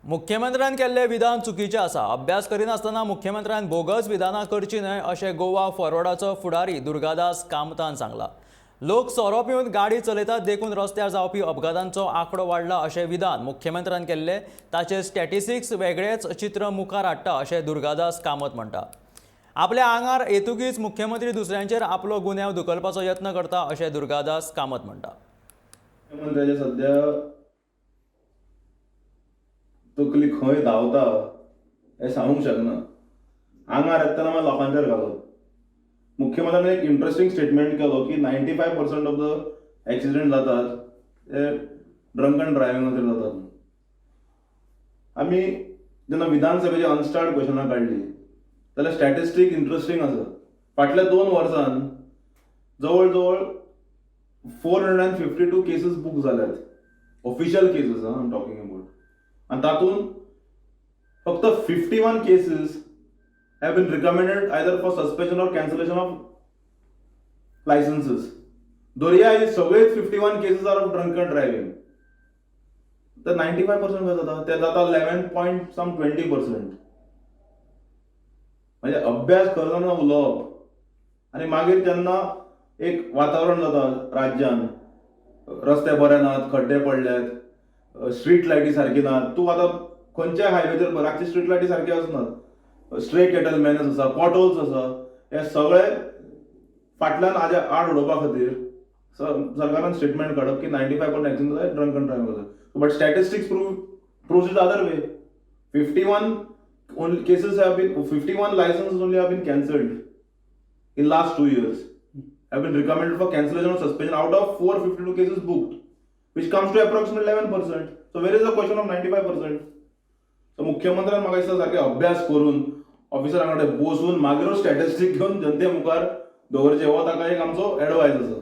मुख्यमंत्र्यान केल्लें विधान चुकीचें आसा. अभ्यास करिनासतना मुख्यमंत्र्यान बोगस विधानां करचीं न्हय, अशें गोवा फॉरवर्डाचो फुडारी दुर्गादास कामतान सांगलां. लोक सोरो पिवन गाडी चलयतात, देखून रस्त्यार जावपी अपघातांचो आंकडो वाडला, अशें विधान मुख्यमंत्र्यान केल्लें. ताचें स्टॅटिस्टिक्स वेगळेंच चित्र मुखार हाडटा, अशें दुर्गादास कामत म्हणटा. आपल्या आंगार येतुकीच मुख्यमंत्री दुसऱ्यांचेर आपलो गुन्यांव धुकलपाचो यत्न करता, अशें दुर्गादास कामत म्हणटा. मुख्यमंत्र्याचे सध्या तकली खंय धांवता हें सांगूंक शकना. आंगार येतना मागीर लोकांचेर घालप. मुख्यमंत्र्यान एक इंट्रस्टींग स्टेटमेंट केलो की 95% of the accident जातात ते ड्रंकन ड्रायव्हिंगाचेर जातात. आमी जेन्ना विधानसभेची अनस्टार्ड क्वेशनां काडली जाल्यार स्टॅटिस्टीक इंट्रस्टींग आसा. फाटल्या 2 वर्सान जवळ जवळ 452 cases book जाल्यात, official cases I am talking about, आनी तातूंत फक्त 51 cases have been recommended either for suspension or cancellation of licenses. धरया ही सगळेच 51 cases are of drunken driving, तर 95% खंय जाता? ते जाता 11 point some 20%. म्हणजे अभ्यास करतना उलोवप आनी मागीर जेन्ना एक वातावरण जाता राज्यान, रस्ते बरे नात, खड्डे पडल्यात, स्ट्रीट लायटी सारकी नात, तूं आतां खंयच्याय हायवेचेर पळय, रातची स्ट्रीट लायटी सारक्यो आसनात, स्ट्रे कॅटल मेनस आसा, पॉटहोल्स आसा, हे सगळे फाटल्यान हाज्या आड उडोवपा खातीर सरकारान स्टेटमेंट काडप की 95% accident drunken driving आसा. But statistics proves it other way. 51 only cases have been, 51 licenses only have been cancelled in last 2 years, have been recommended for cancellation or suspension out of 452 cases booked, which comes to approximately 11%. So where is the question of 95%? So मुख्यमंत्र्यान म्हाका दिसता सारके अभ्यास करून, ऑफिसरां कडेन बसून, मागीरूच statistic घेवन जनते मुखार दवरचे, हो ताका एक आमचो एडवायस आसा.